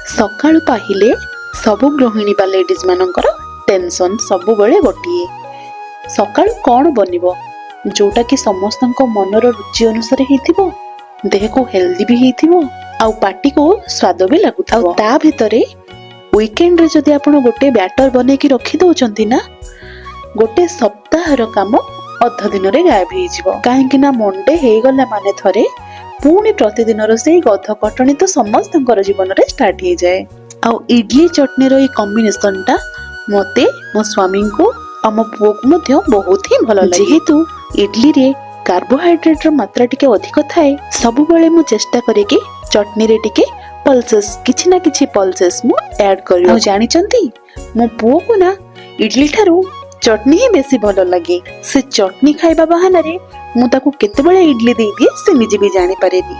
ସକାଳୁ ପାହିଲେ ସବୁ ଗୃହିଣୀ ବା ଲେଡିଜ୍ ମାନଙ୍କର ଟେନସନ୍ ସବୁବେଳେ ଗୋଟିଏ, ସକାଳୁ କ'ଣ ବନିବ, ଯୋଉଟା କି ସମସ୍ତଙ୍କ ମନର ରୁଚି ଅନୁସାରେ ହେଇଥିବ, ଦେହକୁ ହେଲ୍ଦି ବି ହେଇଥିବ ଆଉ ପାଟିକୁ ସ୍ୱାଦ ବି ଲାଗୁଥିବ। ଆଉ ତା ଭିତରେ ୱିକେଣ୍ଡରେ ଯଦି ଆପଣ ଗୋଟେ ବ୍ୟାଟର ବନେଇକି ରଖି ଦଉଛନ୍ତି ନା, ଗୋଟେ ସପ୍ତାହର କାମ ଅଧ ଦିନରେ ଗାୟବ ହେଇଯିବ। କାହିଁକି ନା ମଣ୍ଡେ ହେଇଗଲା ମାନେ ଥରେ ପୁଣି ପ୍ରତିଦିନର ସେଇ ଗଧ କଟଣି ତ ସମସ୍ତଙ୍କର ଜୀବନରେ ଷ୍ଟାର୍ଟ ହେଇଯାଏ। ଆଉ ଇଡଲି ଚଟଣିର ଏଇ କମ୍ବିନେସନଟା ମତେ, ମୋ ସ୍ୱାମୀଙ୍କୁ ଆଉ ମୋ ପୁଅକୁ ମଧ୍ୟ ବହୁତ ହିଁ ଭଲ ଲାଗେ। ଯେହେତୁ ଇଡଲିରେ କାର୍ବୋହାଇଡ୍ରେଟର ମାତ୍ରା ଟିକେ ଅଧିକ ଥାଏ, ସବୁବେଳେ ମୁଁ ଚେଷ୍ଟା କରେ କି ଚଟଣିରେ ଟିକେ ପଲସେସ୍, କିଛି ନା କିଛି ପଲସେସ୍ ମୁଁ ଆଡ୍ କରିବି। ଆଉ ଜାଣିଛନ୍ତି, ମୋ ପୁଅକୁ ନା ଇଡଲି ଠାରୁ ଚଟଣି ହିଁ ବେଶୀ ଭଲ ଲାଗେ। ସେ ଚଟଣି ଖାଇବା ବାହାନାରେ ମୁଁ ତାକୁ କେତେବେଳେ ଇଡଲି ଦେଇଦିଏ, ସେ ନିଜେ ବି ଜାଣିପାରେନି।